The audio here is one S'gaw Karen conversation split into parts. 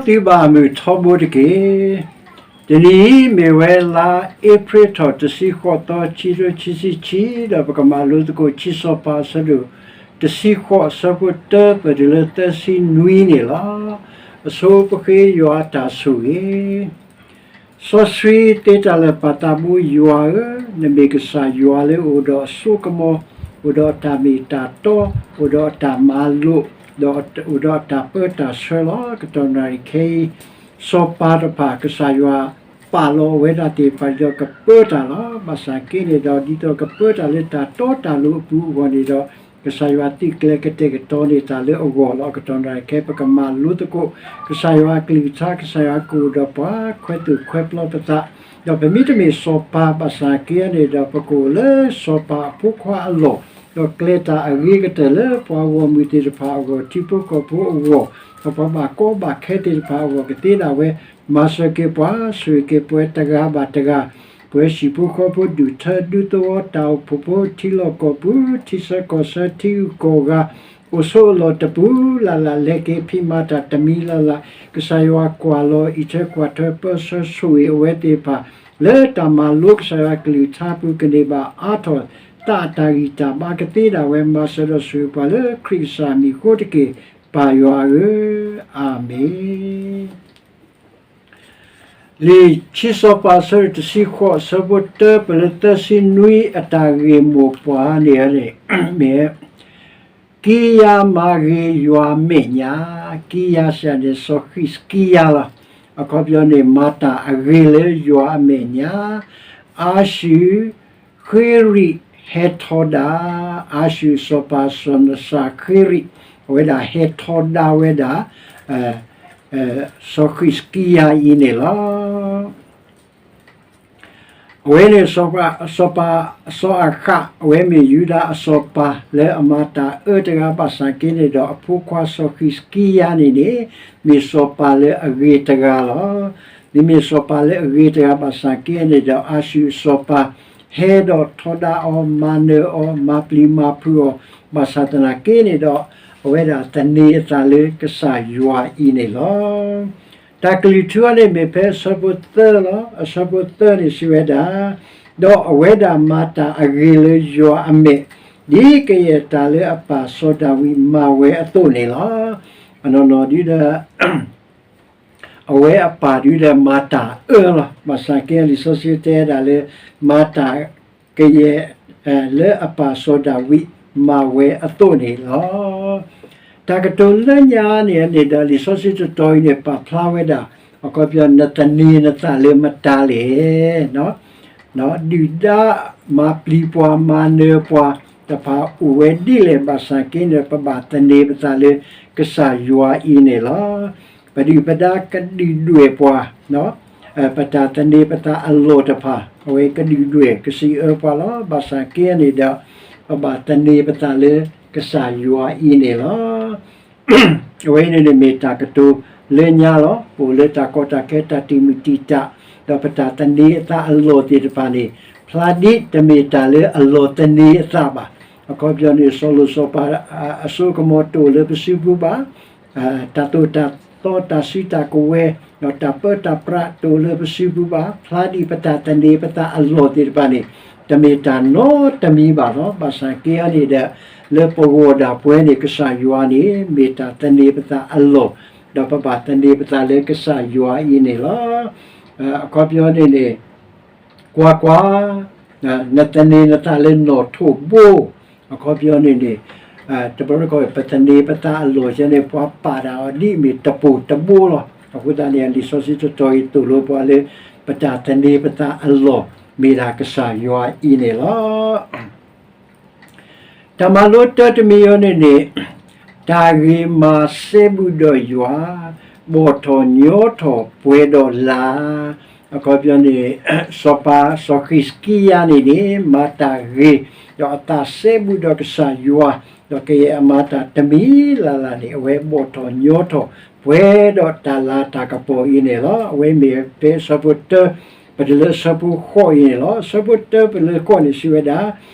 သုဘၣ်မုၢ်ထီဘိတက့ၢ်. တနံၤအံၤမ့ၢ်ဝဲလါအ့ဖြ့ၣ်ထီၣ်တဆံဃိးသီ ခံကထိခံဆံခံ, ဒီးပကမၤလိသကိးခံစီၤပၤအဆၢဒိၣ်တဆံဃိး အဆၢဖိတၢပတုၤလၢသၢဆံနွံန့ၣ်လီၤ. အဆိပဃ့ယွၤအတၢ်ဆိၣ်ဂ့ၤ စီဆှံသ့တၢ်လၢာ်ပာ်သးဘိယွၤဧၢ, နမ့ၢ်ကစၢ်ယွၤလၢအိၣ်ဒီးအစိကမီၤ, အိၣ်ဒီးအတၢ်မ့ၢ်တၢ်တီ, အိၣ်ဒီးအတၢ်မၤလိာ်, ဒီးအိၣ်ဒီးအတၢ်ပၢတၢ်ဆှၢလီၤ. ကတီၢ်နၣ်ရံၣ်ခဲအံၤ စီၤပၤတဖၣ် ကစၢ်ယွၤပာ်လီၤအဝဲဒၣ်သ့ၣ်တဖၣ်ဒီးကပၢတၢ်လီၤ. ဘၣ်ဆၣ်က့န့ၣ်ဒီး ဒ်သိးကပၢတၢ်လၢတၢ်တီတၢ်လိၤအပူၤအဂီၢ်န့ၣ်ဒီး ကစၢ်ယွၤသုးကျဲၤကတဲာ်ကတီၤန့ၢ်တၢ်လၢအဂီၢ်လီၤ. ကတီၢ်နၣ်ရံၣ်ခဲ ပကမၤလိသကိး ကစၢ်ယွၤအကလုၢ်ကထါ, ကစၢ်ယွၤကအိၣ်ဒီးပှၤ ခွဲသိၣ်ခွဲပျီပသး, ဒီးပမ့တမ့ၢ်စီၤပၤဘၣ်ဆၣ်က့န့ၣ်ဒီး ပကအိၣ်လၢစီၤပၤအဖိခွါအလီၢ်, ဒီးကျဲၤတၢ်အဂ့ၤကတၢၢ်လၢပှၤဂီၢ်မုၢ်သ့ၣ်တဖၣ်အဂီၢ်, ထံဖိကီၢ်ဖိအဂီၢ်, ဒီးပှၤဘၣ်ကီဘၣ်ခဲသ့ၣ်တဖၣ်အဂီၢ်ကသ့ဒၣ်ဝဲ, မၤစၢၤက့ၤပှၤ, ဆိၣ်ဂ့ၤက့ၤပှၤတဂၤဘၣ်တဂၤ, ပှၤဟံၣ်ဖိဃီဖိ, ဒူၣ်ထၢဒူသဝီ, တၢ်အိၣ်ဖှိၣ်ဖိ, ထံလီၢ်ကီၢ်ပူၤ, ထံဆၢကီၢ်ဆၢ, ထံဂုၤကီၢ်ဂၤ, အိၣ်ဆိးအလီၢ်တပူၤလၢ်လၢ်, လဲၤက့ၤဖံးမၤတၢ်တမံၤလၢ်လၢ်, ကစၢ်ယွၤကွၢ်လီၤ အံးထွဲကွၢ်ထွဲ ပၢဆှၢဆိၣ်ဂ့ၤအဝဲသ့ၣ်တဖၣ် လၢတၢ်မၤလိကစၢ်ယွၤကလုၢ်ကထါပူၤ ကန့ၢ်ဘၣ်အါထီၣ်သးအတၢ်ဂံၢ်တၢ်ဘါကသ့ဒၣ်ဝဲ, မၤစၢၤဒီးဆိၣ်ဂ့ၤပှၤလၢခရံာ်ကစၢ်မံၤအဃိတက့ၢ်, ပၢ်ယွၤဧၢ, အၤမ့ၣ်. လံာ်ခံစီၤပၤအဆၢဒိၣ်တဆံဃိး အဆၢဖိတၢပတုၤလၢသၢဆံနွံ အတၢ်ဂ့ၢ်မိၢ်ပှၢ်န့ၣ်န့ၣ် မ့ၢ် ကံယၤမၤဂ့ၤယွၤအမဲာ်ညါ, ကံယၤစ့ၢ်န့ၣ် စီၤဃံးစကံယၤလီၤ. အခီပညီန့ၣ် မၤတၢ်အဂ့ၤလၢယွၤအမဲာ်ညါ, အၤၡူၢ်ဃ့ရံးဟဲထီဒါ, အၤၡူၢ်စီၤပၤစီၤနစၤဃ့ရံး အဝဲဒၣ်ဟဲထီဒါဝဲဒၣ် စီၤဃံးစကံယၤအံၤန့ၣ်လီၤ. အဝဲန့ၣ် စီၤပၤ စီၤအၤဃး အဝဲမ့ၢ်ယူဒၤအစီၤပၤလၢအမၤတၢ်အၢတဂၤဘၣ်ဆၣ်က့န့ၣ်ဒီး အဖိခွါစီၤဃံးစကံယၤန့ၣ်န့ၣ် မ့ၢ်စီၤပၤလၢအဂ့ၤတဂၤလီၤ. မ့မ့ၢ်စီၤပၤလၢအဂ့ၤတဂၤဘၣ်ဆၣ်က့န့ၣ်ဒီး အၤၡူၢ်အစီၤပၤ ဟဲဒီးထီဒါအီၤ မၤနၢၤအီၤ မၤပျံၤမၤဖုးအီၤ ဘၣ်ဆၣ်သနာ်က့န့ၣ်ဒီး အဝဲဒၣ်သန့ၤအသးလၢကစၢ်ယွၤအံၤန့ၣ်လီၤ. တၢ်ကလုၢ်ထူအံၤန့ၣ်မ့ၢ်ဖဲအဆၢဖိသၢလီၤ. အဆၢဖိသၢန့ၣ်စံးဝဲဒၣ်, ဒီးအဝဲဒၣ်မၤတၢ်အဂ့ၤလၢယွၤအမဲာ်, ဒ်ကယဲၢ်တၢ်လၢအပၢ်စီၤဒၤဝံးမၤဝဲအသိးန့ၣ်လီၤ. အနီၢ်နီၢ်ဒုဒီး အဝဲအပၢ်ဒုဒီးမၤတၢ်အၢလီၤ. ဘၣ်ဆၣ်က့လံာ်စီဆှံတဲဒၣ်လၢ မၤတၢ်ကယဲၢ် လၢအပၢ်စီၤဒၤဝံးမၤဝဲအသိးန့ၣ်လီၤ. တၢ်ကတိၤလၢညါန့ၣ်န့ၣ်ဒီး လံာ်စီဆှံတတီၤအံၤန့ၣ် ပာ်ဖျါဝဲဒၣ် အခီပညီ နသန့ၤနသးလၢမတၤလဲၣ် ဒုၣ်ဒါမၤပျံၤပှၤ မၤနၢၤပှၤတဖၣ်အိၣ်ဝဲဒ်လဲၣ်ဘၣ်ဆၣ်က့န့ၣ် ပဘၣ်သန့ၤပသးလၢကစၢ်ယွၤအံၤန့ၣ်လီၤ. ပဒုၣ်ပဒါကဒုၣ်ဒွဲၣ်ပှၤ, ပတၢ်သန့ၤပသးအလီၢ်တဖၣ် အဝဲကဒုၣ်ဒွဲၣ်ကစံးအၢပှၤလီၤ. ဘၣ်ဆၣ်က့န့ၣ်ဒီး ပဘၣ်သန့ၤပသးလၢကစၢ်ယွၤအံၤန့ၣ်လီၤ. အဝဲန့ၣ်န့ၣ်မ့ၢ်တၢ်ကတိၤလၢညါလီၤ. ပအိၣ်လၢတၢ်ကီတၢ်ခဲ တၢ်တံာ်မုၢ်တံာ်တာ် ဒီးပတၢ်သန့ၤအသးအလီၢ်သ့ၣ်တဖၣ်န့ၣ် ဖျါဒ်တမ့ၢ်တၢ်လၢအလီၢ်သန့ၤအသးဘၣ်. အခီပညီန့ၣ် စီၤလိၣ်စီၤပၤ အစိကမီၤတအိၣ်လၢပစုပူၤဘၣ်. တၢ်သိၣ်တၢ်သီ တၢ်စုတၢ်ကဝဲၤ ဒီးတၢ်ပၢတၢ်ပြးတအိၣ်လၢပစုပူၤဘၣ်. ဖျါဒ်ပတၢ်သန့ၤပသးအလီၢ်သ့ၣ်တဖၣ်န့ၣ် တမ့ၢ်တၢ်နီတမံၤဘၣ်လီၤ. ဘၣ်ဆၣ်က့အံၤန့ၣ်ဒီး လၢပဂီၢ်ဒၣ်ပဝဲန့ၣ် ကစၢ်ယွၤန့ၣ် မ့ၢ်တၢ်သန့ၤပသးအလီၢ်, ဒီးပဘၣ်သန့ၤပသးလၢကစၢ်ယွၤအံၤန့ၣ်လီၤ. အခီပညီန့ၣ်န့ၣ် ကွၢ်ကွၢ်, နသန့ၤနသးလၢနီၣ်ထိးဘိ, အခီပညီန့ၣ်န့ၣ် တဘျီတခီၣ် ပသန့ၤပသးအလီၢ်န့ၣ် ပှၤပာ်တၢ်အီၤဒ်အမ့ၢ်တပိၢ်တဘိလီၤ. အဃိသတးန့ၣ် လံာ်စီဆှံတတီၤအံၤသိၣ်လိပှၤလၢ ပတၢ်သန့ၤပသးအလီၢ် မ့ၢ်ဒၣ်ကစၢ်ယွၤအံၤန့ၣ်လီၤ. တၢ်မၤလိတၢတမံၤအံၤန့ၣ်န့ၣ် တၢ်ဂ့ၤမၤစဲဘူးဒီးယွၤ, ဘီၣ်ထီၣ်ညီထီၣ်ပှဲၤဒီးလၤ. အခီပညီန့ၣ် စီၤပၤစီၤဃံးစကံယၤန့ၣ်န့ၣ် မၤတၢ်ဂ့ၤ, ဒီးအသးစဲဘူးဒီးကစၢ်ယွၤ, ဒီးကယဲၢ်အမၤတၢ်တမံၤလၢ်လၢ်န့ၣ် အဝဲဘီၣ်ထီၣ်ညီထီၣ်ပှဲၤဒီးတၢ်လၤတၢ်ကပီၤအံၤန့ၣ်လီၤ. အဝဲမ့ၢ်ဖဲအဆၢဖိတၢ ပတုၤလၢအဆၢဖိဃိးအံၤန့ၣ်လီၤ. အဆၢဖိတၢပတုၤလၢဃိးန့ၣ်စံးဝဲဒၣ်,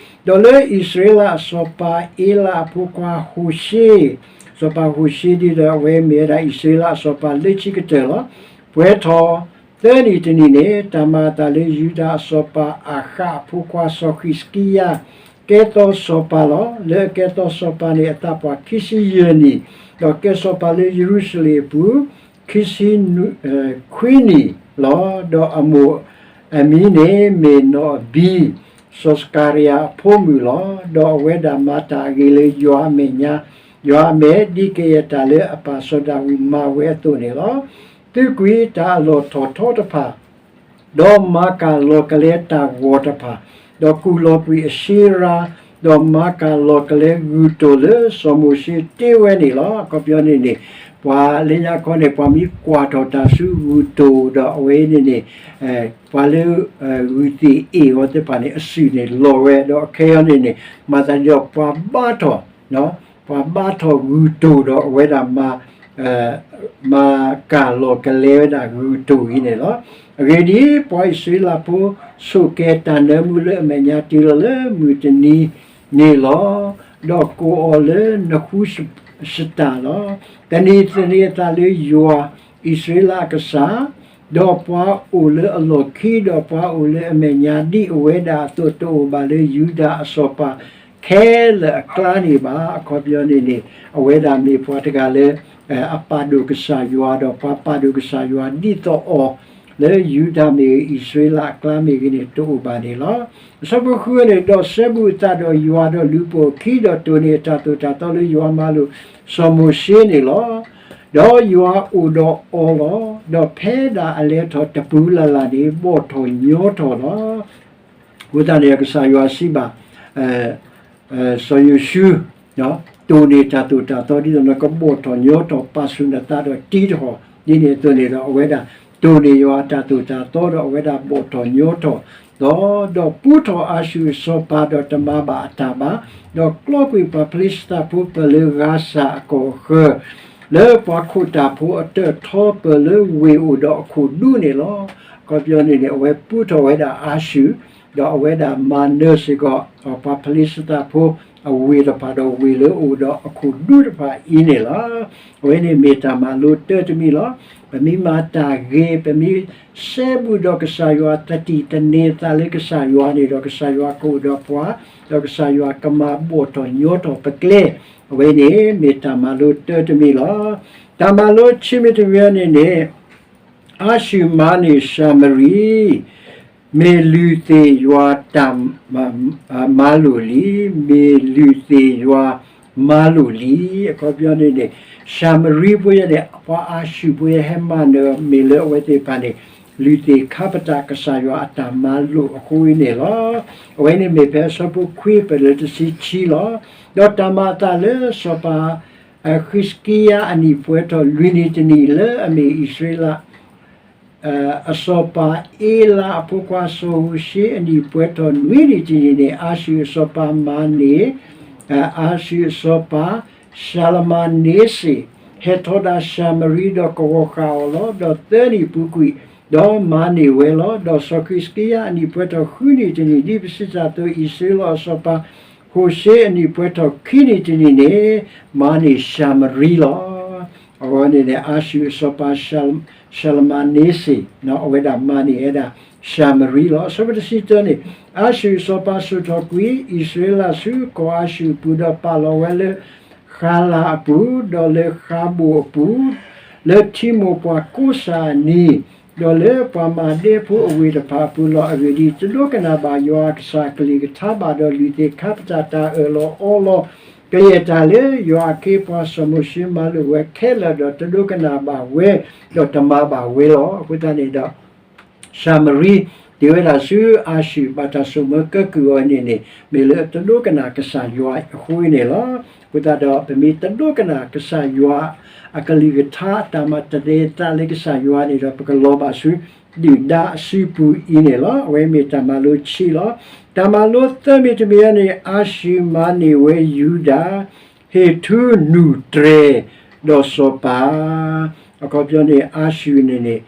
ဒီးလၢအံၣ်စရ့လးအစီၤပၤအ့လးအဖိခွါဟိၤၡ့ၣ်, စီၤပၤဟိၤၡ့ဒ်ဒီး အဝဲမ့ၢ်ဝဲဒၣ်အံၣ်စရ့လးအစီၤပၤလၢခံကတၢၢ်လီၤ. ပှဲၤထီၣ်သၢနံၣ်တနံၣ်န့ၣ် တၢ်မၤအသးလၢယူဒၤအစီၤပၤအၤဃးအဖိခွါစီၤဃံးစကံယၤ ကဲသီစီၤပၤလီၤ. လၢအကဲသီစီၤပၤန့ၣ် အသးပှၢ်ခံဆံယဲၢ်နံၣ်, ဒီးကဲစီၤပၤလၢယရူၤၡလ့ၣ်အပူၤ ခံဆံ ခွံနံၣ်လီၤ. ဒီးအမိၢ်အမံၤန့ၣ်မ့ၢ်နီၢ်အဘံ, စီၤစကၤရယၤအဖိမုၣ်လီၤ. ဒီးအဝဲဒၣ်မၤတၢ်အဂ့ၤလၢယွၤအမဲာ်ညါ, ယွၤအမဲာ် ဒ်ကယဲၢ်တၢ်လၢအပၢ်စီၤဒၤဝံးမၤဝဲအသိးန့ၣ်လီၤ. သုးကွံာ်တၢ်အလီၢ်ထီၣ်ထီတဖၣ် ဒီးမၤကၢ်လီၤကလဲတၢ်ဂီၤတဖၣ်, ဒီးကူၣ်လီၤကွံာ်အၡ့ရၤ, ဒီးမၤကၢ်လီၤကလဲဂုၢ်တိၢ်လၢစီၤမိၤၡ့တ့ဝဲန့ၣ်လီၤ. အခီပညီန့ၣ်န့ၣ် ပှၤလၢညါခီန့ၣ် ပှၤမ့ၢ်ကွၢ်ထီၣ်တၢ်ဆူဂုၢ်တိၢ်ဒီးအဝဲအံၤန့ၣ်န့ၣ် ပှၤလၢ ဂုၢ်သ့ၣ်အ့ၣ်အီၤသ့ၣ်တဖၣ်န့ၣ် အစုၣ်န့ၣ်လီၤဝဲ, ဒီးအခဲအံၤန့ၣ်န့ၣ် မၤသးဒ်ဒီးပှၤဘါထီၣ် ပှၤဘါထီၣ်ဂုၢ်တိၢ်ဒီးအဝဲဒၣ်မၤ မၤကၢ်လီၤကလဲဝဲဒၣ်ဂုၢ်တိၢ်အံၤန့ၣ်လီၤ. အဂ့ၢ်ဒ်အံၤ, ပှၤအံၣ်စရ့လးဖိ ဆိၣ်ကဲတၢ်နၢမူလၢအမဲာ်ညါတုၤလီၤလၢမုၢ်တနံၤန့ၣ်လီၤ. ဒီးကိးအီၤလၢနဃူစတၢ်လီၤ. သန့ၤသန့ၤအသးလၢယွၤ အံၣ်စရ့လးအကစၢ်, ဒီးပှၤအိၣ်လၢအလီၢ်ခံ ဒီးပှၤအိၣ်လၢအမဲာ်ညါ ဒ်အဝဲဒၣ်အသိး တအိၣ်ဘၣ်လၢယူဒၤအစီၤပၤခဲလၢာ်အကျါန့ၣ်ဘၣ်. အခီပညီန့ၣ်န့ၣ် အဝဲဒၣ်မ့ၢ်ပှၤတဂၤလၢ အပာ်ဒိၣ်ကစၢ်ယွၤ ဒီးပှၤပာ်ဒိၣ်ကစၢ်ယွၤဒ်သိးအီၤ လၢယူဒၤမ့ၢ်ဂ့ၤ အံၣ်စရ့လးအကျါမ့ၢ်ဂ့ၤန့ၣ် တအိၣ်ဘၣ်န့ၣ်လီၤ. အဆၢဖိဃုန့ၣ်, ဒီးစဲဘူးအသးဒီးယွၤဒီးလူၤပိာ်အခံ ဒီးတိၢ်န့ၢ်အတၢ်သိၣ်တၢ်သီလၢယွၤမၤလိာ်စီၤမိၤၡ့န့ၣ်လီၤ. ဒီးယွၤအိၣ်ဒီးအီၤလီၤ. ဒီးဖဲဒၣ်အလဲၤထီၣ်တပူၤလၢ်လၢ်န့ၣ် ဘီၣ်ထီၣ်ညီထီၣ်လီၤ. အဃိသတးန့ၣ် ကစၢ်ယွၤစံးဘၣ် စီၤယိၤၡူ တိၢ်န့ၢ်တၢ်သိၣ်တၢ်သီဒ်သိးနကဘီၣ်ထီၣ်ညီထီၣ် ပာ်ဆူၣ်နသးဒီးတံထီၣ် ဒ်န့ၣ်အသိးန့ၣ်ဒီး အဝဲဒၣ်တိၢ်န့ၢ်ယွၤအတၢ်သိၣ်တၢ်သီဒီးအဝဲဒၣ်ဘီၣ်ထီၣ်ညီထီၣ်လီၤ. ဒီးပူထီၣ်အၤၡူၢ်အစီၤပၤဒီးတမၤဘၣ်အတၢ်ဘၣ်, ဒီးကျီကွံာ်ပှၤဖလံၡသးဖိပၢၢ်လၢဂၤစၤအကီၢ်အဃၢၤ လၢပှၤခိးတၢ်ဖိအတၢၣ်ထီပၢၢ်လၢဝ့ၢ်အိၣ်ဒီးအခိၣ်ဒူန့ၣ်လီၤ. အခီပညီန့ၣ်န့ၣ် အဝဲပူထီၣ်ဝဲဒၣ်အၤၡူၢ် ဒီးအဝဲဒၣ်မၤနၢၤစ့ၢ်ကီး ပှၤဖလံၡသးဖိအဝ့ၢ်တဖၣ်ဒီးဝ့ၢ်လၢအိၣ်ဒီးအခိၣ်ဒူတဖၣ်အံၤန့ၣ်လီၤ. အဝဲန့ၣ်မ့ၢ်တၢ်မၤလိတၢတမံၤလီၤ. ပမ့ၢ်မၤတၢ်ဂ့ၤ ပမ့ၢ်စဲဘူးဒီးကစၢ်ယွၤ သတံၣ်သန့ၤသးလၢကစၢ်ယွၤန့ၣ်ဒီး ကစၢ်ယွၤကအိၣ်ဒီးပှၤ, ဒီးကစၢ်ယွၤကမၤဘီၣ်ထီၣ်ညီထီၣ်ပကျဲ, အဝဲန့ၣ်မ့ၢ်တၢ်မၤလိတၢတမံၤလီၤ. တၢ်မၤလိဆံမံၤတမံၤန့ၣ်န့ၣ် အၤၡူၣ်မၤန့ၢ်ၡၤမရံ, မ့ၢ်လုၢ်သ့ၣ်ယွၤတၢ်မၤလိာ်လံ, မ့ၢ်လုၢ်သ့ၣ်ယွၤမၤလိာ်လံ. အခီပညီန့ၣ်န့ၣ် ၡၤမရံဖိယဲန့ၣ် ပှၤအၤၡူၣ်ဖိယဲဟဲမၤနၢၤမ့ၢ်လၢအဝဲသ့ၣ်တဖၣ်န့ၣ် လုၢ်သ့ၣ်ခါပတာ်ကစၢ်ယွၤအတၢ်မၤလိာ်အဃိန့ၣ်လီၤ. အဝဲန့ၣ်မ့ၢ်ဖဲအဆၢဖိခွံပၢၢ်လၢတဆံခံလီၤ. ဒီးတၢ်မၤအသးလၢစီၤပၤ ဃံးစကံယၤအနံၣ်ပှဲၤထီၣ်လွံၢ်နံၣ်တနံၣ် လၢအမ့ၢ်အံၣ်စရ့လး အစီၤပၤအ့လးအဖိခွါစီၤဟိၤၡ့အနံၣ်ပှဲၤထီၣ်နွံနံၣ်တနံၣ်န့ၣ် အၤၡူၢ်အစီၤပၤမၤန့ၢ် အၤၡူၢ်အစီၤပၤ ၡၤလမၤန့စ့ၣ် ဟဲထီဒါၡၤမရံဒီးကဝီၤဃာ်အီၤလီၤ. ဒီးသၢနံၣ်ပူၤကွံာ် ဒီးမၤန့ၢ်ဝဲလီၤ. ဒီးစီၤဃံးစကံယၤအနံၣ်ပှဲၤထီၣ်ဃုနံၣ်တနံၣ် ဒ်ပစံးတၢ်အသိး အံၣ်စရ့လးအစီၤပၤ ဟိၤၡ့အနံၣ်ပှဲၤထီၣ်ခံနံၣ်တနံၣ်န့ၣ် မၤန့ၢ်ၡၤမရံလီၤ. အဝဲန့ၣ်န့ၣ် အၤၡူၢ်အစီၤပၤ ၡၤလမၤန့စ့ၣ် အဝဲဒၣ်မၤန့ၢ်ဝဲဒၣ် ၡၤမရံလီၤ. အဆၢဖိတဆံတၢန့ၣ် အၤၡူၢ်အစီၤပၤစိာ်ထီၣ်ကွံာ် အံၣ်စရ့လးဆူကီၢ်အၤၡူၢ်အပူၤ ဒီးပာ်လီၤဝဲလၢ ဃၤလၤအပူၤ, ဒီးလၢဃၤဘိၣ်အပူၤ, လၢထံမိၢ်ပှၢ်ကိးစၢ်အနံၤ, ဒီးလၢပှၤမၤဒဲဖိအဝ့ၢ်တဖၣ်အပူၤလီၤ. အဂ့ၢ်ဒ်အံၤ, တဒိကနၣ်ဘၣ်ယွၤအကစၢ်အကလုၢ်ကထါဘၣ်, ဒီးလုၢ်သ့ၣ်ခါပတာ်တၢ်အၢၣ်လီၤအီလီၤ ကယဲၢ်တၢ်လၢယွၤအခ့အပှၤစီၤမိၤၡ့မၤလိာ်ဝဲခဲလၢာ်, ဒီးတဒိကနၣ်ဘၣ်ဝဲ, ဒီးတမၤဘၣ်ဝဲလီၤ. အဃိသတးန့ၣ်ဒီး ၡၤမရံ တုၤဝဲဒၣ်ဆူအၤၡူၢ် ဘၣ်တၢ်ဆိၣ်မၢကဲကုၢ်အီၤန့ၣ်န့ၣ် မ့ၢ်လၢတဒိကနၣ်ကစၢ်ယွၤအဃိန့ၣ်လီၤ. အဃိသတးဒီး ပမ့ၢ်တဒိကနၣ်ကစၢ်ယွၤအကလုၢ်ကထါ အတၢ်မၤတၢ်သ့ၣ်သၣ်လၢကစၢ်ယွၤန့ၣ်ဒီး ပကလီၤဘၣ်ဆူဒုၣ်ဒါအစုပူၤအံၤန့ၣ်လီၤ. အဝဲမ့ၢ်တၢ်မၤလိဆံးလီၤ. တၢ်မၤလိသၢမံၤတမံၤန့ၣ် အၤၡူၢ်မၤန့ၢ်ဝဲယူဒၤ ဟ့ၣ်ထူနူၢ်တြဲၤဒီးစီၤပၤ, အခီပညီန့ၣ် အၤၡူၢ်န့ၣ်န့ၣ်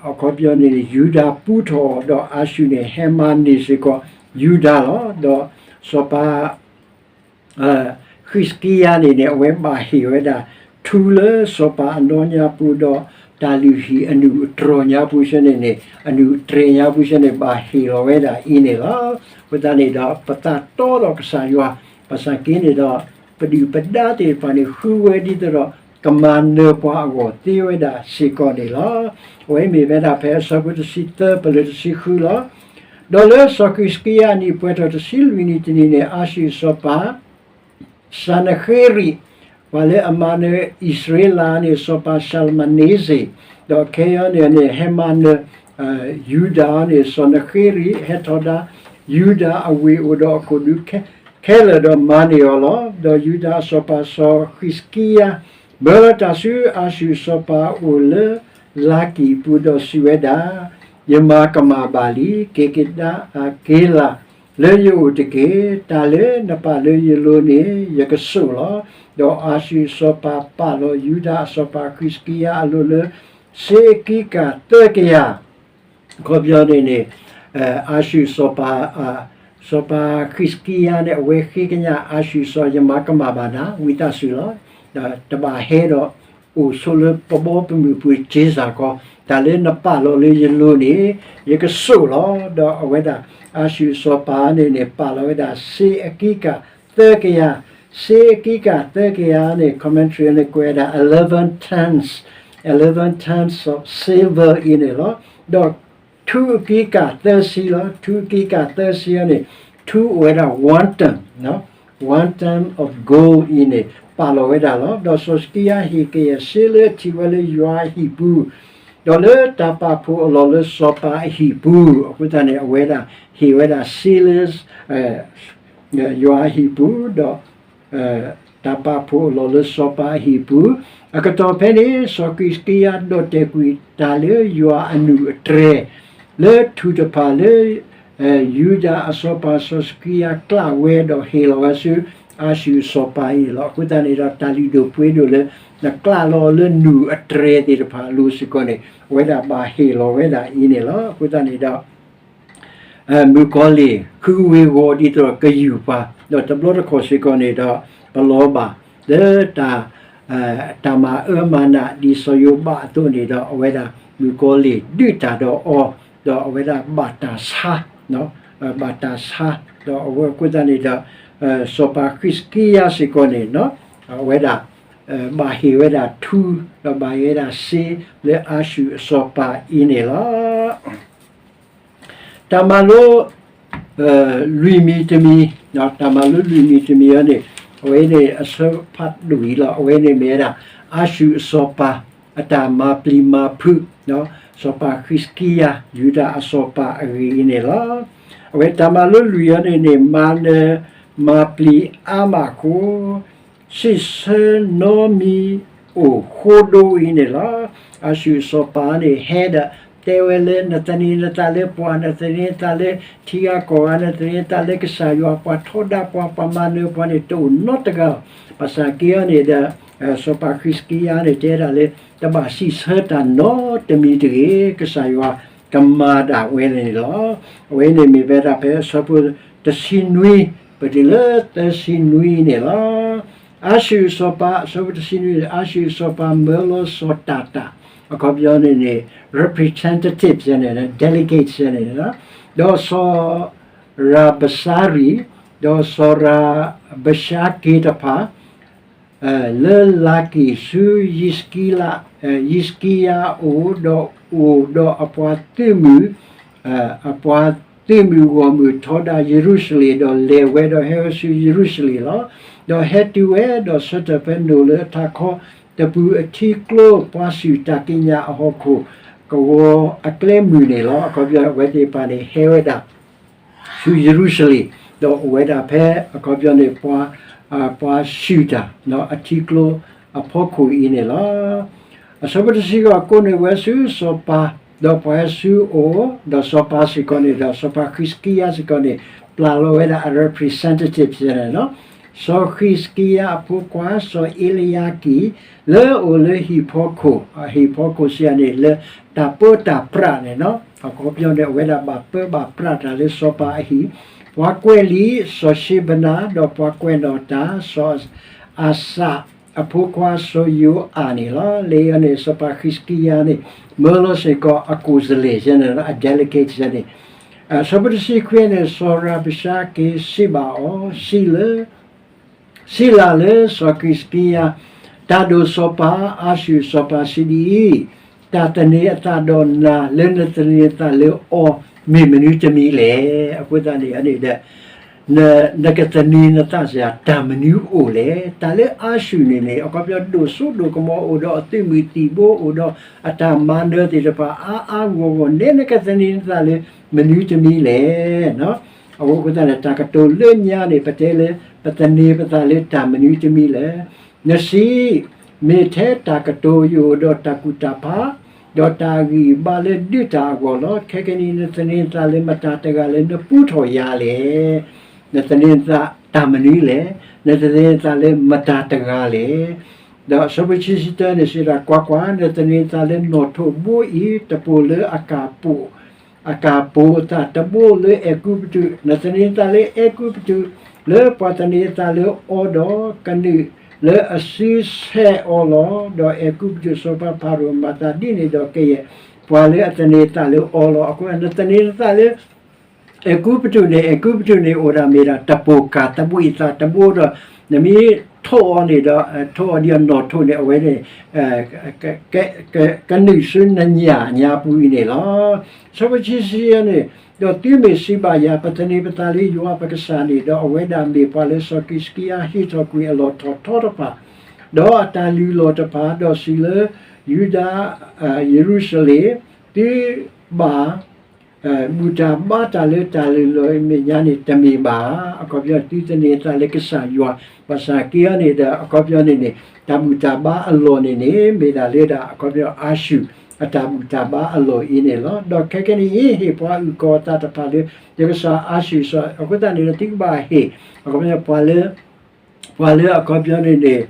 အခီပညီန့ၣ်န့ၣ် ယူဒၤပူထီၣ်အီၤ ဒီးအၤၡူၢ်န့ၣ် ဟဲမၤန့ၢ်စ့ၢ်ကီးယူဒၤလီၤ. ဒီးစီၤပၤ ဃံး စီၤပၤဃံးစကံယၤန့ၣ်န့ၣ် အဝဲဘၣ်ဟ့ၣ်ဝဲဒၣ် ထူလၢစီၤပၤအနီၢ်ညါပူၤဒီး တၢ်လုၢ်ဟံၣ်အနုၢ်အတြီၤညါပူၤဆၢန့ၣ်န့ၣ် အနုၢ်အတြဲၤညါပူၤဆၢန့ၣ် ဘၣ်ဟ့ၣ်လီၤဝဲဒၣ်အံၤန့ၣ်လီၤ. အဃိသတးန့ၣ်ဒီး ပသးတီဒီးကစၢ်ယွၤ ဘၣ်ဆၣ်က့န့ၣ်ဒီး ပဒုၣ်ပဒါသ့ၣ်တဖၣ်န့ၣ် ဃုဝဲဒ်သိးဒီး ကမၤနၢၤပှၤအဂီၢ်သ့ဝဲဒၣ်စ့ၢ်ကီးန့ၣ်လီၤ. အဝဲမ့ၢ်ဝဲဒၣ်ဖဲအဆၢဖိတဆံသၢ ပလၢတဆံဃုလီၤ. ဒီးလၢစီၤဃံးစကံယၤအနံၣ်ပှဲၤထီၣ်တဆံလွံၢ်နံၣ်တနံၣ်န့ၣ် အၤၡူၢ်စီၤပၤ စၤနဃ့ရံာ် ပှၤလၢအမၤနၢၤအံၣ်စရ့လးန့ၣ် စီၤပၤၡၤလမၤန့စ့ၣ်, ဒီးခဲအံၤန့ၣ်န့ၣ် ဟဲမၤနၢၤ ယူဒၤန့ၣ် စီၤနဃ့ရံာ် ဟဲထီဒါ ယူဒၤအဝ့ၢ်အိၣ်ဒီးအခိၣ်ဒူခဲလၢာ်ဒီးမၤန့ၢ်အီၤလီၤ. ဒီးယူဒၤအစီၤပၤစီၤဃံးစကံယၤ မၢလီၤတၢ်ဆူအၤၡူၢ်စီၤပၤအအိၣ်လၢလါကံၣ်အပူၤဒီးစံးဝဲဒၣ်, ယမၤကမၣ်ဘၣ်လံ, က့ၤကဒါက့ၤလၢ် လၢယအိၣ်တက့ၢ်. တၢ်လၢနပာ်လၢယလိၤန့ၣ် ယကဆိၣ်လီၤ. ဒီးအၤၡူၢ်စီၤပၤပာ်လီၤယူဒၤအစီၤပၤဃံးစကံယၤအလိၤလၢ စ့အကံကၢ်သၢကယၤ အခီပညီန့ၣ်န့ၣ် အၤၡူၢ်စီၤပၤ စီၤပၤဃံးစကံယၤန့ၣ် အဝဲဃ့ကညးအၤၡူၢ်စီၤ ယမၤကမၣ်ဘၣ်နၤ ဝံသးစူၤလီၤ. ဒီးတဘၣ်ဟဲဒီးအိၣ်ဆိလၢပဘီပမုၢ်ပူၤစ့စ့ၢ်ကီး, တၢ်လၢနပာ်လီၤလၢယလိၤန့ၣ် ယကဆိၣ်လီၤ. ဒီးအဝဲဒၣ် အၤၡူၢ်စီၤပၤန့ၣ်န့ၣ် ပာ်လီၤဝဲဒၣ်စ့အကံကၢ်သၢကယၤ, စ့အကံကၢ်သၢကယၤန့ၣ် commentary န့ၣ် ကွဲးဝဲဒၣ် eleven tons, eleven tons of silver အံၤန့ၣ်လီၤ. ဒီး ထူအကံကၢ်သၢဆံလီၤ. ထူအကံကၢ်သၢဆံအံၤန့ၣ် ထူအိၣ်ဝဲဒၣ် one ton, one ton of gold အံၤန့ၣ် ပာ်လီၤဝဲဒၣ်လီၤ. ဒီးစီၤစကံယၤဟ့ၣ်ကယဲၢ်စ့လၢထံၣ်ဝဲလၢယွၤအဟံၣ်ပူၤ, ဒီးလၢတၢ်ပာ်ဖှိၣ်အလီၢ်လၢစီၤပၤအဟံၣ်ပူၤ, အဃိသတးန့ၣ် အဝဲဒၣ်ဟ့ၣ်ဝဲဒၣ်စ့လၢ ယွၤအဟံၣ်ပူၤ, ဒီး တၢ်ပာ်ဖှိၣ်အလီၢ်လၢစီၤပၤအဟံၣ်ပူၤ, အကတီၢ်ဖဲန့ၣ် စီၤဃံးစကံယၤဒီၣ်တဲာ်ကွံာ်တၢ်လၢယွၤအနုၢ်အတြဲၤ လၢထူၣ်တဖၣ်လၢ ယူဒၤအစီၤပၤစီၤစကံယၤကျးဝဲဒီးဟ့ၣ်လီၤဝဲဆူ အၤၡူၢ်စီၤပၤအံၤန့ၣ်လီၤ. အဃိသတးန့ၣ်ဒီး တၢ်လုၢ်ဒိၣ်ပှ့ၤဒိၣ်လၢ နကျးလီၤလၢနုၢ်အတြဲၤသ့ၣ်တဖၣ်အလိၤစ့ၢ်ကီးန့ၣ် အဝဲဒၣ်ဘၣ်ဟ့ၣ်လီၤဝဲဒၣ်အံၤန့ၣ်လီၤ. အဃိသတးန့ၣ်ဒီး မုၣ်ကီၤလံၢ် ဃုဝ့ၤဂီၤဒ်သိးဒီးကယူၢ်ပှၤ, ဒီးတဘျီတခီၣ်စ့ၢ်ကီးန့ၣ်ဒီး ပလီၤဘၣ် လၢ တၢ်မၤအၢမၤနးဒ်စီၤယိၤဘးအသိးန့ၣ်ဒီး အဝဲဒၣ်မုၣ်ကီၤလံၢ်ဒုးတၢ်ဒီးအီၤ, ဒီးအဝဲဒၣ်ဘၣ်တၢ်ဆါ, ဘၣ်တၢ်ဆါ, ဒီးအဝဲအဃိသတးန့ၣ်ဒီး စီၤပၤဃံးစကံယၤစ့ၢ်ကီးန့ၣ် အဝဲဒၣ် ဘၣ်ဟ့ၣ်ဝဲဒၣ်ထူ, ဒီးဘၣ်ဟ့ၣ်ဝဲဒၣ်စ့လၢအၤၡူၢ်အစီၤပၤအံၤန့ၣ်လီၤ. တၢ်မၤလိ လွံၢ်မံၤတမံၤ, တၢ်မၤလိလွံၢ်မံၤတမံၤအံၤန့ၣ် အဝဲန့ၣ်အဆၢဖးဒိၣ်အံၤလီၤ. အဝဲန့ၣ်မ့ၢ်ဝဲဒၣ် အၤၡူၢ်အစီၤပၤ အတၢ်မၤပျံၤမၤဖုး စီၤပၤဃံးစကံယၤ ယူဒၤအစီၤပၤအဂ့ၢ်အံၤန့ၣ်လီၤ. အဝဲတၢ်မၤလိလွံၢ်အံၤန့ၣ်န့ၣ် မၤနၢၤမၤပျံၤအါမးအဃိ စံးဆၢနီမံၤအိၣ်ဃိဒိအံၤန့ၣ်လီၤ. အၤၡူၢ်အစီၤပၤန့ၣ် ဟဲဒီးတဲဝဲလၢ နသန့ၤနသးလၢပှၤ, နသန့ၤနသးလၢထံဂၤကီၢ်ဂၤ, နသန့ၤနသးလၢကစၢ်ယွၤ, ပှၤထီဒါပှၤ, ပှၤမၤနၢၤပှၤန့ၣ် တအိၣ်နီတဂၤ. ဘၣ်ဆၣ်က့အံၤန့ၣ်ဒီး စီၤပၤဃံးစကံယၤန့ၣ် တဲဒၣ်လၢ တဘၣ်စံးဆၢတၢ်နီတမံၤတဂ့ၤ, ကစၢ်ယွၤကမၤဒၣ်ဝဲန့ၣ်လီၤ. အဝဲန့ၣ်မ့ၢ်ဝဲဒၣ်ဖဲအဆၢဖိတဆံနွံ ပတုၤလၢသၢဆံနွံန့ၣ်လီၤ. အၤၡူၢ်အစီၤပၤ, အဆၢဖိတဆံနွံ, အၤၡူၢ်အစီၤပၤမၢလီၤစီၤတၢ်တၢ်, အခီပညီန့ၣ်န့ၣ် representative န့ၣ် delegate န့ၣ်, ဒီးစီၤရၤဘစါရံ, ဒီးစီၤရၤဘၡါက့ၤတဖၣ် လၢလၤက့ၤဆူ ယံးစကံယၤအအိၣ်, ဒီးအိၣ်ဒီးအပှၤသုးမုၢ်, အပှၤသုးမုၢ်ဂီၢ်မုၢ်ထီဒါယရူၤၡလ့ၣ်, ဒီးလဲၤဝဲဒီးဟဲဝဲဆူယရူၤၡလ့ၣ်လီၤ. ဒီးဟဲတုၤဝဲဒီးဆၢထၢၣ်ဖဲနိၣ်လၢအထးခီတပူၤအထံကျိ ပှၤစူၢ်တၢ်ကံးညာ်အဟီၣ်ခိၣ်ကဝီၤအကျဲမုၢ်န့ၣ်လီၤ. အခီပညီအဝဲသ့ၣ်တဖၣ်န့ၣ် ဟဲဝဲဒၣ် ဆူယရူၤၡလ့ၣ်, ဒီးအိၣ်ဝဲဒၣ်ဖဲအခီပညီန့ၣ် ပှၤ, ပှၤစူၢ်တၢ် အထံကျိအဖီခိၣ်အံၤန့ၣ်လီၤ. အဆၢဖိတဆံဃိး ကိးန့ၢ်ဝဲဆူစီၤပၤ, ဒီးပှၤဟဲဆူအအိၣ်, ဒီးစီၤပၤစ့ၢ်ကီးန့ၣ်ဒီး စီၤပၤဃံးစကံယၤစ့ၢ်ကီးန့ၣ် ပျၢ်လီၤဝဲဒၣ်အ representative န့ၣ်လီၤ. စီၤဃံးစကံယၤအဖိခွါ စီၤအ့လယၤကံ လၢအအိၣ်လၢဟံၣ်ဖီခိၣ်, အဟံၣ်ဖီခိၣ်စံးယၤန့ၣ် လၢတၢ်ပၢတၢ်ပြးန့ၣ်လီၤ. အခီပညီန့ၣ် အဝဲဒၣ်ဘၣ်ပၢဘၣ်ပြးတၢ်လၢစီၤပၤအဟံၣ်, ပှၤကွဲးလံာ်စီၤၡ့ဘနၤ, ဒီးပှၤကွဲးနီၣ်တၢ်စီၤအၤစၣ်အဖိခွါစီၤယိၤအၣ်န့ၣ်လီၤ. လၢအံၤန့ၣ် စီၤပၤဃံးစကံယၤန့ၣ် မၢလီၤစ့ၢ်ကီးအကိၣ်စလဲၣ်န့ၣ် အ delegate န့ၣ်, အဆၢဖိတဆံခွံန့ၣ် စီၤရးဘၡါက့စံးဘၣ်အီၤ, စံးလၢ စံးလၢ်လၢစီၤဃံးစကံယၤ, တၢ်ဒိၣ်စီၤပၤအၤၡူၣ်စီၤပၤစံးဒ်အံၤ, တၢ်သန့ၤအသးဒီးနၤလၢနသန့ၤအသးလၢအီၤ မ့ၢ်မနုၤတမံၤလဲၣ်. အဃိသတးန့ၣ်န့ၣ်ဒီး နကသန့ၤနသးစ့ၢ် တၢ်မနုၤအိၣ်လဲၣ်. တၢ်လၢအၤၡူၣ်န့ၣ်န့ၣ် အခီပညီဒိၣ်စိဒိၣ်ကမီၤ အိၣ်ဒီးအသုးမုၢ်သံၣ်ဘိ အိၣ်ဒီးအတၢ်မၤနၢၤသ့ၣ်တဖၣ်အါအါဂီၢ်ဂီၢ်န့ၣ် နကသန့ၤနသးလၢမနုၤတမံၤလဲၣ်. အဃိသတးန့ၣ် တၢ်ကတိၤလၢညါန့ၣ် ပတဲလၢ ပသန့ၤပသးလၢတၢ်မနုၤတမံၤလဲၣ်. နစံး, မ့ၢ်ထဲတၢ်ကတိၤယအိၣ်ဒီးတၢ်ကူၣ်တၢ်ဖး, ဒီးတၢ်ဂံၢ်ဘါလၢဒုးတၢ်အဂီၢ်လီၤ. ခဲကနံၣ်အံၤ နသန့ၤနသးလၢမတၤတဂၤလၢနပူထီၣ်ယၤလဲၣ်. နသန့ၤနသးတၢ်မနုၤလဲၣ်. နသန့ၤနသးလၢမတၤတဂၤလဲၣ်. ဒီးအဆၢဖိခံဆံတၢန့ၣ်စံးဒၣ်, ကွၢ်ကွၢ်, နသန့ၤနသးလၢနီၣ်ထိးဘိအံၤ တပိၢ်လၢအကၢ်ပိၢ် အကၢ်ပိၢ်အသးတဘိလၢအဲၤကူပတူး, နသန့ၤနသးလၢအဲၤကူပတူး, လၢပှၤသန့ၤအသးလၢအီၤဒီး ကနုာ်လၢအစုဆဲးအီၤလီၤ. ဒီးအဲၤကူပတူးစီၤပၤဖၤရိၤမၤသးဒ်န့ၣ်ဒီးကယဲၢ်ပှၤလၢအသန့ၤအသးလၢအီၤလီၤ. အဃိ နသန့ၤနသးလၢ အဲၤကူပတူးန့ၣ်, အဲၤကူပတူးန့ၣ် အိၣ်ဒၣ်မ့ၢ်ဒၣ်တပိၢ်ကၢ်တဘိအသးတဘိဒီး နမ့ၢ်ထိးအီၤန့ၣ်ဒီး ထိးအီၤဒ်အနီၣ်ထိးန့ၣ် အဝဲန့ၣ် ကနုာ်ဆူနညၣ်ညါပူၤအံၤန့ၣ်လီၤ. ဆၢဖိခံဆံယဲၢ်န့ၣ်, ဒီးသုမ့ၢ်စံးဘၣ်ယၤ, ပသန့ၤပသးလၢယွၤပကစၢ်န့ၣ်, ဒီးအဝဲဒၣ်မ့ၢ်ပှၤလၢစီၤဃံးစကံယၤဟ့ၣ်ထီၣ်ကွံာ်အလီၢ်ထီၣ်ထီတဖၣ်, ဒီးအတၢ်လုၢ်လီၢ်တဖၣ်, ဒီးစံးလၢယူဒၤ, ယရူၤၡလ့ၣ်, သုဘၣ် ဘူၣ်တၢ်ဘါတၢ်လၢတၢ်လုၢ်လီၢ်အမဲာ်ညါန့ၣ် တမ့ၢ်ဘၣ်. အခီပညီ သုသန့ၤသးလၢကစၢ်ယွၤ, ဘၣ်ဆၣ်က့အံၤန့ၣ်ဒီး အခီပညီန့ၣ်န့ၣ် တၢ်ဘူၣ်တၢ်ဘါအလီၢ်န့ၣ်န့ၣ် မ့ၢ်ဒၣ်လၢဒၣ် အခီပညီ အၤၡူၣ် အတၢ်ဘူၣ်တၢ်ဘါအလီၢ်အံၤန့ၣ်လီၤ. ဒီးခဲကနံၣ်အံၤ ဟ့ၣ်ပှၤအုၣ်ကီၤအသးတဖၣ်လၢ ယကစၢ်အၤၡူၣ်စီၤ, အဃိသတးန့ၣ်ဒီး သုကဘၣ်ဟ့ၣ် အခီပညီ ပှၤလၢ ပှၤလၢအခီပညီန့ၣ်န့ၣ်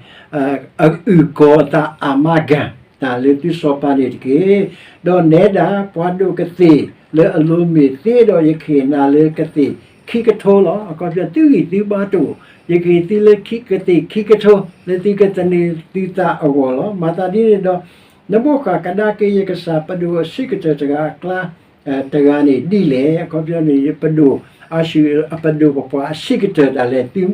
အအုၣ်ကီၤအသးအမါကၢ် တၢ်လၢသုစီၤပၤန့ၣ်တက့ၢ်. ဒီးနဲဒၣ်ပှၤဒိၣ်ကသ့ၣ်လၢအလိၤမ့ၢ်သ့ဒီး ယကဟ့ၣ်နၤလၢကသ့ၣ်ခံကထိလီၤ. အခီပညီ သုဂံၢ်သုဘါတအိၣ်, ယကဟ့ၣ်သုလၢကသ့ၣ်ခံကထိ လၢသုကသန့ၤသုသးအဂီၢ်လီၤ. မၤသးဒ်န့ၣ်ဒီး နဘိၣ်ဃၣ်ကဒါက့ၤယကစၢ် ပဒိၣ်အဆံးကတၢၢ်တဂၤအကျါ တဂၤန့ၣ်ဒ်လဲၣ်. အခီပညီန့ၣ် ပဒိၣ်အၤၡူၣ် အပဒိၣ်ပပှၢ်အဆံးကတၢၢ်ဒၣ်လဲာ် သု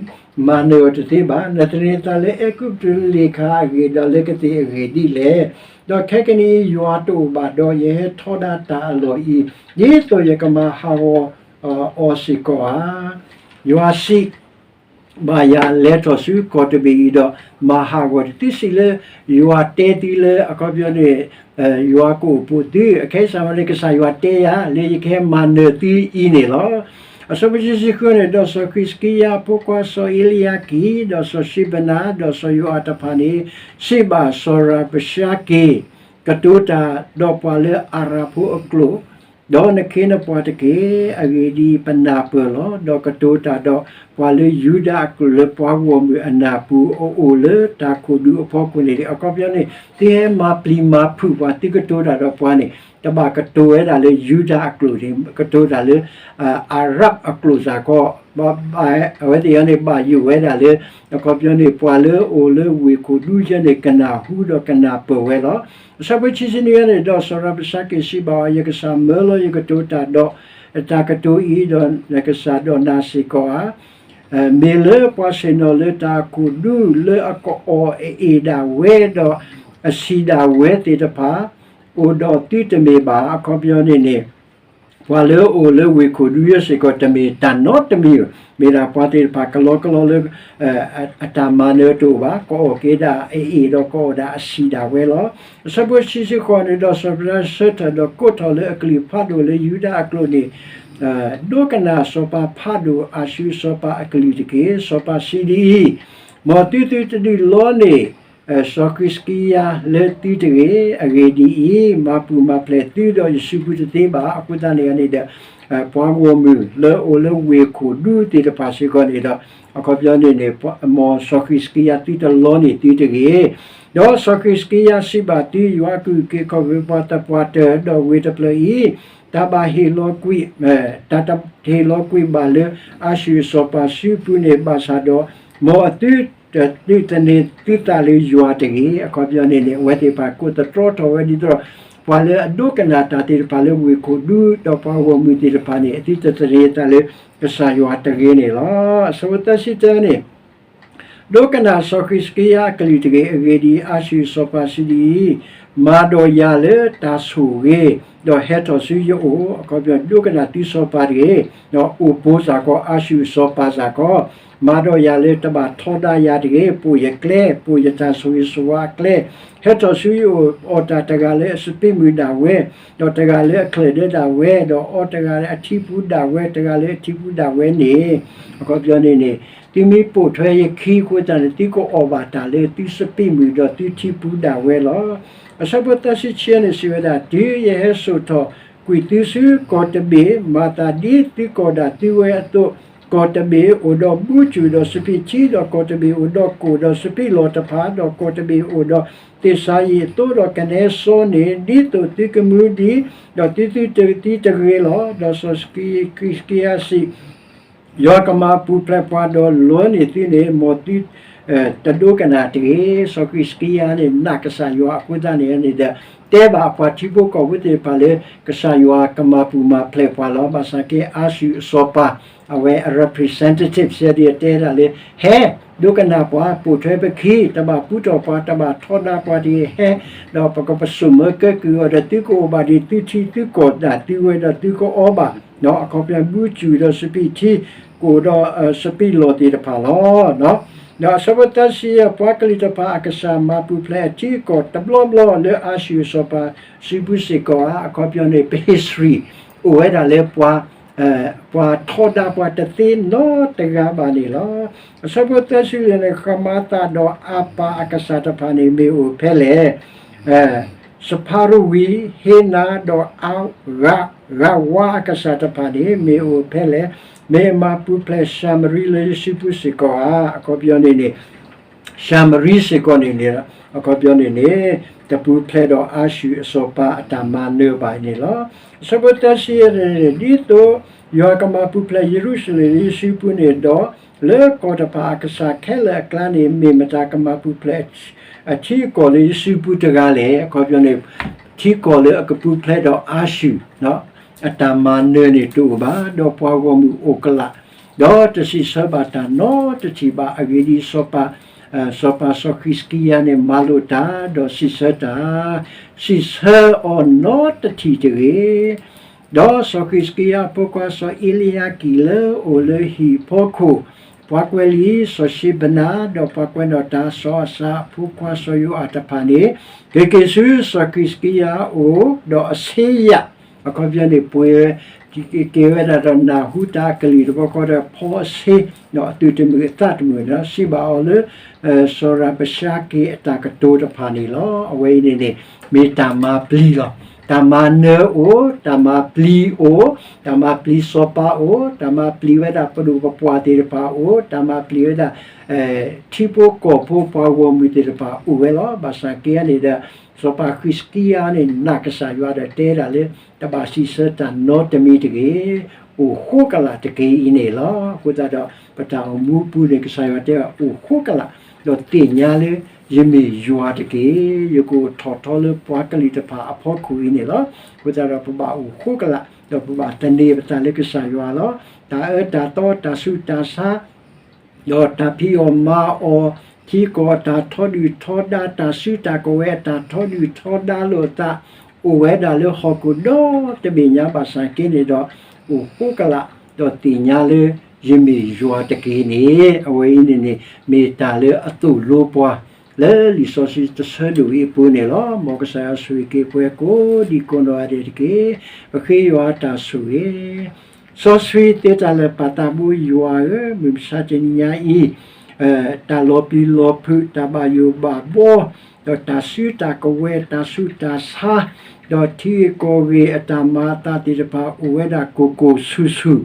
မၤနၢၤအီၤတသ့ဘၣ်. နသန့ၤသးလၢအဲၤကူပတူးလ့ၣ်ခါအဂ့ၢ် ဒီးလၢကသ့ၣ်အဂ့ၢ်ဒ်လဲၣ်. ဒီးခဲကနံၣ်အံၤ ယွၤတအိၣ်ဘၣ်ဒီး ယဟဲထီဒါတၢ်အလီၢ်အံၤ ဒ်သိးယကမၤဟးဂီၤအီၤစ့ၢ်ကီးဧါ. ယွၤစံး ဘၣ်ယၤလဲၤထီၣ်ဆူကီၢ်တဘ့ၣ်အံၤဒီး မၤဟးဂီၤတၢ် သုစံးလၢ ယွၤတဲသုလၢ အခီပညီန့ၣ် ယွၤကအိၣ်ဖှိၣ်သု, အခဲအံၤန့ၣ် ကစၢ်ယွၤတဲယၤ လၢယကဟဲမၤနၢၤသုအံၤန့ၣ်လီၤ. အဆၢဖိခံဆံဃုန့ၣ်, ဒီးစီၤဃံးစကံယၤအဖိခွါစီၤအ့လံယၤကံ ဒီးစီၤၡံဘနၤဒီးစီၤယိၤအၤတဖၣ်န့ၣ် စံးဘၣ်စီၤရးဘၡါက့ၤ, ကတိၤတၢ်ဒီးပှၤလၢအၤရၣ်ဖိအကျိာ် ဒီးနခ့နပှၤတက့ၢ်. အဂ့ၢ်ဒ်အံၤ, ပနၢ်ပၢၢ်လီၤ. ဒီးကတိၤတၢ်ဒီးပှၤလၢယူဒၤအကျိာ်လၢပှၤဂီၢ်မုၢ်အနၢ်ပူၤ အအိၣ်လၢတၢ်ခိၣ်ဒူအဖီခိၣ်န့ၣ်, အခီပညီန့ၣ် သုဟဲမၤပျံၤမၤဖုးပှၤ သုကတိၤတၢ်ဒီးပှၤန့ၣ် တဘၣ်ကတိၤဝဲဒၣ်လၢယူဒၤအကျိာ်န့ၣ်, ကတိၤတၢ်လၢ အၤရၣ်အကျိာ်စ့ၢ်ကီး, အဝဲသ့ၣ်အံၤန့ၣ် ဘၣ်ယိၣ်ဝဲဒၣ်လၢ အခီပညီန့ၣ် ပှၤလၢအအိၣ်လၢဝ့ၢ်ခိၣ်ဒူကဲန့ၣ် ကနၢ်ဟူဒီးကနၢ်ပၢၢ်ဝဲလီၤ. အဆၢဖိခံဆံနွံန့ၣ်, ဒီးစီၤရးဘၡါက့ၤစံးဘၣ်အီၤ, ယကစၢ်မၢလီၤယကတိၤတၢ်ဒီး တၢ်ကတိၤအံၤဒီး နကစၢ်ဒီးနၤစ့ၢ်ကီးဧါ. မ့ၢ်လၢပှၤဆ့ၣ်နီၤလၢတၢ်ခိၣ်ဒူလၢအကအီၣ်အအ့ၣ်ဒၣ်ဝဲဒီး အဆံးဒၣ်ဝဲသ့ၣ်တဖၣ် အိၣ်ဒီးသုတမ့ၢ်ဘၣ်. အခီပညီန့ၣ်န့ၣ် ပှၤလၢအအိၣ်လၢဝ့ၢ်ခိၣ်ဒူယဲစ့ၢ်ကီး တမ့ၢ်တၢ်နီတမံၤ, မ့ၢ်ဒၣ်ပှၤသ့ၣ်တဖၣ်ကလီကလီလၢ အတၢ်မၤနၢၤတအိၣ်ဘၣ်, ကအီၣ်က့ၤဒၣ်အအ့ၣ်ဒီးကအီၣ်ဒၣ်အဆံးဒၣ်ဝဲလီၤ. အဆၢဖိခံဆံဃိးန့ၣ်, ဒီးစီၤပၤဆၢထၢၣ်ဒီးကိးထီၣ်လၢအကလုၢ်ဖးဒိၣ်လၢယူဒၤအကျိာ်န့ၣ်, ဒိကနၣ်စီၤပၤဖးဒိၣ်အၤၡူၣ်စီၤပၤအကလုၢ်တက့ၢ်. စီၤပၤစံးဒ်အံၤ, မ်သုသုတဒုးလီန့ၢ် စီၤဃံးစကံယၤလၢသုတဂ့ၤ. အဂ့ၢ်ဒ်အံၤ, မၤပူၤမၤဖျဲးသုဒီးယစုပူၤတသ့ဘၣ်. အဃိသတးန့ၣ်န့ၣ်ဒီး ပှၤဂီၢ်မုၢ်လၢအအိၣ်လၢဝ့ၢ်ခိၣ်ဒူသ့ၣ်တဖၣ်စ့ၢ်ကီးန့ၣ်ဒီး အခီပညီန့ၣ်န့ၣ် မ်စီၤဃံးစကံယၤသုတလီန့ၢ်သုတဂ့ၤ. ဒီးစီၤဃံးစကံယၤစံးဘၣ်သု, ယွၤကအုၣ်က့ၤခီၣ်က့ၤပှၤသပှၢ်တၢၢ်, ဒီးဝ့ၢ်တဖျၢၣ်အံၤ တၢ်ဘၣ်ဟ့ၣ်လီၤကွံာ်, တၢ်တဟ့ၣ်လီၤကွံာ်ဘၣ်လၢအၤၡူၢ်အစီၤပၤစုပူၤန့ၣ် ဘၣ်ဆၣ်ဒီး မ်အသုတသုတန့ၤသုသးလၢယွၤတဂ့ၤ. အခီပညီန့ၣ်န့ၣ် အဝဲသ့ၣ်တဖၣ်ကိးသတြီထီၣ်ဝဲဒ်သိးဒီး ပှၤလၢအဒိကနၣ်တၢ်သ့ၣ်တဖၣ်လၢဝ့ၢ်ခိၣ်ဒူ ဒီးပှၤဂီၢ်မုၢ်သ့ၣ်တဖၣ်န့ၣ် အသုတသန့ၤသးလၢကစၢ်ယွၤတဂ့ၤန့ၣ်လီၤ. အဆၢဖိသၢဆံတၢန့ၣ် ဒိကနၣ်စီၤဃံးစကံယၤအကလုၢ်တဂ့ၤ. အဂ့ၢ်ဒ်အံၤ, အၤၡူၢ်အစီၤပၤစံးဒ်အံၤ, မၤဒီးယၤလၢတၢ်ဆိၣ်ဂ့ၤ, ဒီးဟဲထီၣ်ဆူယအိၣ်, အခီပညီ ဒိကနၣ်သုစီၤပၤတဂ့ၤ, ဒီးအိၣ်ပိၤစ့ၢ်ကီး အၤၡူၢ်အစီၤပၤစ့ၢ်ကီး, မၤဒီးယၤလၢတဘၣ်ထီဒါယၤတဂ့ၤ, ပိာ်ယကျဲ, ပိာ်ယတၢ်ဆိၣ်ဂ့ၤဆိၣ်ဝါအကျဲ, ဟဲထီၣ်ဆူယအိၣ် အီၣ်တၢ်တဂၤလၢအစပံးမုၢ်ဒၣ်ဝဲ, ဒီးတဂၤလၢအချၢၣ်ဒၢဒၣ်ဝဲ, ဒီးအီတဂၤလၢအထံပူၤဒၣ်ဝဲ, တဂၤလၢအထံပူၤဒၣ်ဝဲန့ၣ်, အခီပညီန့ၣ်န့ၣ် သုမ့ၢ်ပိာ်ထွဲယခံအဃိသတးန့ၣ် သုကအီၣ်ဘၣ်တၢ်လၢသုစပံးမုၢ်ဒီးသုထံပူၤဒၣ်ဝဲလီၤ. အဆၢဖိသၢဆံခံန့ၣ် စံးဝဲဒၣ်, တုၤယဟဲစိာ်ထီၣ်ကွံာ်သုဆူကီၢ်တဘ့ၣ်, မၤသးဒ်သုကီၢ်ဒၣ်သုဝဲအသိး, ကီၢ်တဘ့ၣ်အိၣ်ဒီးဘူၣ်စူၣ်ဒီးစပံးထံ, ဒီးကီၢ်တဘ့ၣ်အိၣ်ဒီးကိၣ်ဒီးစပံးလီၢ်တဖၣ်, ဒီးကီၢ်တဘ့ၣ်အိၣ်ဒီးသ့ၣ်စၤယံးအသိးဒီးကနဲစီန့ၣ်, ဒ်သိးသုကမူဒံး, ဒီးသုသုတသံတဂ့ၤလီၤ. ဒီးစီၤဃံးစကံယၤစံး ယွၤကမၤပူၤဖျဲးပှၤဒီးလီန့ၢ်သုန့ၣ် မ်သုတဒိကနၣ်တဂ့ၤ. စီၤဃံးစကံယၤန့ၣ် နာ်ကစၢ်ယွၤအဃိသတးန့ၣ်န့ၣ်ဒီး တဲဘၣ်အပှၤထံဖိကီၢ်ဖိသ့ၣ်တဖၣ်လၢ ကစၢ်ယွၤကမၤပူၤမၤဖျဲးပှၤလီၤ. ဘၣ်ဆၣ်က့ အၤၡူၢ်အစီၤပၤ အဝဲအ representative စဲဒ်အတဲဒၣ်လၢ ဟဲဒိကနၣ်ပှၤ ပိာ်ထွဲပခံ တဘၣ်ပူထီၣ်ပှၤ တဘၣ်ထီဒါပှၤတဂ့ၤ ဟဲ ဒီးပကပစိာ်မၢကဲကုၢ်အီၤဒီး သုကအိၣ်ဘၣ်ဒံးသုထံသုကီၢ်ဒၣ်သုဝဲဒီးသုကအီဘၣ် အခီပညီ ဘူၣ်စူၣ်ဒီးစပံးထံ ကိၣ်ဒီးစပံးလီၢ်သ့ၣ်တဖၣ်လီၤ. ဒီးအဆၢဖိသၢဆံယဲၢ် ပှၤကလုာ်တဖၣ်အကစၢ်မၤပူၤဖျဲးအထံအကီၢ်တဘျီဘျီလၢအၤၡူၢ်အစီၤပၤစုပူၤစ့ၢ်ကီးဧါ. အခီပညီန့ၣ် ပ history အိၣ်ဝဲဒၣ်လၢပှၤ ပှၤထီဒါပှၤတသ့နီတဂၤဘၣ်န့ၣ်လီၤ. အဆၢဖိသၢဆံလွံၢ်န့ၣ် ဃမၤသးဒီးအပၢ်အကစၢ်တဖၣ်န့ၣ် မ့ၢ်အိၣ်ဖဲလဲၣ်. စဖၤရဝံၣ်, ဟ့နၤ, ဒီးအဂၤ, ဂၤဝါအကစၢ်တဖၣ်န့ၣ် မ့ၢ်အိၣ်ဖဲလဲၣ်. မ့ၢ်မၤပူၤဖျဲးၡၤမရံလၢယစုပူၤစ့ၢ်ကီးဧါ. အခီပညီန့ၣ်န့ၣ် ၡၤမရံစ့ၢ်ကီးန့ၣ်န့ၣ် အခီပညီန့ၣ်န့ၣ် တပူၤဖျဲးဒီးအၤၡူၢ်အစီၤပၤအတၢ်မၤနၢၤဘၣ်န့ၣ်လီၤ. အဆၢဖိသၢဆံယဲၢ်န့ၣ် ဒ်သိးယွၤကမၤပူၤဖျဲးယရူၤၡလ့ၣ်လၢယစုပူၤန့ၣ်ဒီး လၢကီၢ်တဖၣ်အကစၢ်ခဲလၢာ်အကျါန့ၣ် မ့ၢ်မတၤကမၤပူၤဖျဲးအထံအကီၢ်လၢယစုပူၤတဂၤလဲၣ်. အခီပညီန့ၣ် ထံကီၢ်လၢအကပူၤဖျဲးဒီးအၤၡူၢ် အတၢ်မၤနၢၤန့ၣ်တအိၣ်ဘၣ်, ဒီးပှၤဂီၢ်မုၢ်အိၣ်ကလာ်, ဒီးတစံးဆၢဘၣ်တၢ်နီတထံၣ်ဘၣ်. အဂ့ၢ်ဒ်အံၤ, စီၤပၤစီၤဃံးစကံယၤန့ၣ် မၤလိာ်တၢ်, ဒီးစံးဆၢတၢ်, စံးဆၢအီၤနီတထံၣ်တဂ့ၤ. ဒီးစီၤဃံးစကံယၤအဖိခွါစီၤအ့လယၤကံၣ်လၢအအိၣ်လၢဟံၣ်အဖီခိၣ်, ပှၤကွဲးလံာ်စီၤၡ့ဘနၤ, ဒီးပှၤကွဲးနီၣ်တၢ်စီၤအၤစၤအဖိခွါစီၤယိၤအၤတဖၣ်န့ၣ် က့ၤက့ၤဆူစီၤဃံးစကံယၤအအိၣ်, ဒီးအဆ့ယၤ အခီပညီန့ၣ် ပှ့ၤဝဲ က့ၤဝဲဒၣ်ဒီးနၢ်ဟူတၢ်အကလုၢ်တဘျီဃီဒီး ဖီအဆ့ ဒီးအသူၣ်တမုာ်အသးတမုာ်ဒီး စံးဘၣ်အီၤလၢ စီၤရၤဘၡါက့အတၢ်ကတိၤတဖၣ်န့ၣ်လီၤ. အဝဲအံၤန့ၣ်န့ၣ် မ့ၢ်တၢ်မၤပျံၤလီၤ. တၢ်မၤနၢၤအိၣ်, တၢ်မၤပျံၤအိၣ်, တၢ်မၤပျံၤစီၤပၤအိၣ်, တၢ်မၤပျံၤဝဲဒၣ်ပဒိၣ်ပပှၢ်သ့ၣ်တဖၣ်အိၣ်, တၢ်မၤပျံၤဝဲဒၣ် ထံဖိကီၢ်ဖိပှၤဂီၢ်မုၢ်သ့ၣ်တဖၣ်အိၣ်ဝဲလီၤ. ဘၣ်ဆၣ်က့န့ၣ်ဒီး စီၤပၤဃံးစကံယၤန့ၣ် နာ်ကစၢ်ယွၤဒီးတဲဒၣ်လၢ တဘၣ်စံးဆၢတၢ်နီတမံၤတဂ့ၤ, အိၣ်ဃိကလာ်တက့ၢ်အံၤန့ၣ်လီၤ. အဃိသတးဒီး ပတၢ်အိၣ်မူပူၤန့ၣ် ကစၢ်ယွၤတဲဘၣ်အိၣ်ဃိကလာ်, ဒီးသ့ၣ်ညါလၢယမ့ၢ်ယွၤတက့ၢ်. ယကအိၣ်ထီၣ်ထီလၢပှၤကလုာ်တဖၣ်အဖီခိၣ်အံၤန့ၣ်လီၤ. အဃိသတးဒီး ပဘၣ်အိၣ်ဃိကလာ်, ဒီးပဘၣ်သန့ၤပသးလၢကစၢ်ယွၤလီၤ. တၢ်အၢတၢ်သီ တၢ်ဆူးတၢ်ဆါ ဒီးတၢ်ဖံးအီၣ်မၤအီၣ်, ထံကီၢ်အတၢ်ထီဒုၣ်ထီဒါ, တၢ်စုတၢ်ကဝဲၤအတၢ်ထီဒုၣ်ထီဒါလိာ်အသး, အိၣ်ဝဲဒၣ်လၢဟီၣ်ခိၣ်ဒီတဘ့ၣ်ညါဘၣ်ဆၣ်က့န့ၣ်ဒီး အိၣ်ဃိကလာ်, ဒီးသ့ၣ်ညါလၢယမ့ၢ်ယွၤတက့ၢ်န့ၣ်, အဝဲအံၤန့ၣ်န့ၣ် မ့ၢ်တၢ်လၢအသိၣ်လိပှၤ လၢလံာ်စီဆှံတဆၢဒိၣ်အံၤအပူၤန့ၣ်လီၤ. မ်ကစၢ်ယွၤဆိၣ်ဂ့ၤက့ၤပှၤကိးဒံးကိးနီၢ်ဂၤဒဲးတက့ၢ်. ပဃ့ယွၤတၢ်ဆိၣ်ဂ့ၤ စီဆှံသ့တၢ်လၢာ်ပာ်သးဘိယွၤဧၢ, မုၢ်မဆါတနံၤညါအံၤ, တၢ်လီၤပျံၤလီၤဖုး, တၢ်ဘၣ်ယိၣ်ဘၣ်ဘှီ, ဒီးတၢ်စုတၢ်ကဝဲၤ, တၢ်ဆူးတၢ်ဆါ, ဒီးထံဂ့ၢ်ကီၢ်ဂ့ၢ်အတၢ်မၤအသးသ့ၣ်တဖၣ် အိၣ်ဝဲဒၣ်ကိၢ်ကိၢ်ဆူၣ်ဆူၣ်,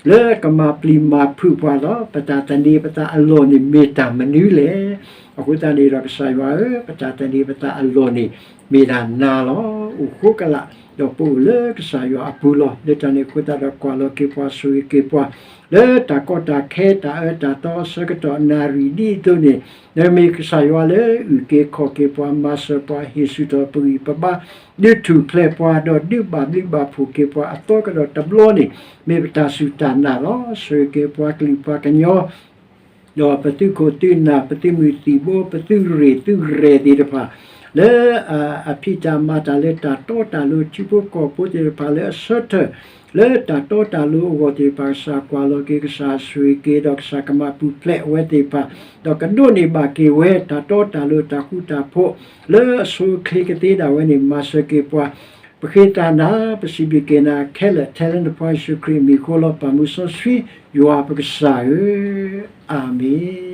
လၢကမၤပျံၤမၤဖုးပှၤလီၤ. ပတၢ်သန့ၤပသးအလီၢ်န့ၣ် မ့ၢ်တၢ်မနုၤလဲၣ်. အဃိသတးန့ၣ်ဒီး ကစၢ်ယွၤဧၢ, ပတၢ်သန့ၤပသးအလီၢ်န့ၣ် မ့ၢ်ဒၣ်နၤလီၤ. အိၣ်ဃိကလာ်, ဒီးပအိၣ်လၢကစၢ်ယွၤအပူၤလီၤ. လၢတၢ်န့ၣ်အဃိသတးဒီး ကွၢ်လီၤက့ၤပှၤ ဆိၣ်ဂ့ၤက့ၤပှၤ လၢတၢ်ကီတၢ်ခဲ တၢ်အၢတၢ်သီအဆၢကတီၢ် နၣ်ရံၣ်ဒ်အသိးန့ၣ်, နမ့ၢ်ကစၢ်ယွၤလၢအုၣ်က့ၤခီၣ်က့ၤပှၤ မၤစၢၤပှၤ ဟ့ၣ်ဆူၣ်ထီၣ်ပဂံၢ်ပဘါ ဒုးထူၣ်ဖျဲးပှၤ ဒီးဒုးဘၣ်ဘျုးဘၣ်ဖှိၣ်က့ၤပှၤအသီကဒီးတဘျီန့ၣ် မ့ၢ်ပတၢ်စူၢ်တၢ်နာ်လီၤ. ဆိၣ်ဂ့ၤက့ၤပှၤကလုာ်ပှၤကညီ ဒီးပသုးခိၣ်သုးနၢ် ပသုးမုၢ်သံၣ်ဘိ ပသုးရ့ၣ်သုးရဲၣ်သ့ၣ်တဖၣ် လၢအဖံးတၢ်မၤတၢ်လၢတၢ်တီတၢ်လိၤ ထံဖိကီၢ်ဖိသ့ၣ်တဖၣ်လၢအဆၢထၢၣ် လၢတၢ်တီတၢ်လိၤအဂီၢ်သ့ၣ်တဖၣ် ကစၢ်ကွၢ်လီၤက့ၤ ကစၢ်ဆိၣ်ဂ့ၤက့ၤ ဒီးကစၢ်ကမၤပူၤဖျဲးအဝဲသ့ၣ်တဖၣ် ဒီးကဒိးန့ၢ်ဘၣ်က့ၤဝဲ တၢ်တီတၢ်လိၤတၢ်ဃူတၢ်ဖိး လၢအဆိအချ့ကသ့ဒၣ်ဝဲန့ၣ် မၤစၢၤက့ၤပှၤ ပဃ့တၢ်နၤ ပစံးဘျုးက့ၤနၤခဲလၢာ် ထဲလၢနဖိယ့ၣ်ၡူးခရံာ်အမံၤအဃိလီၤ. ပၢ်မုၢ်စီဆှံ ယွၤပကစၢ်ဧၢ, အၤမ့ၣ်.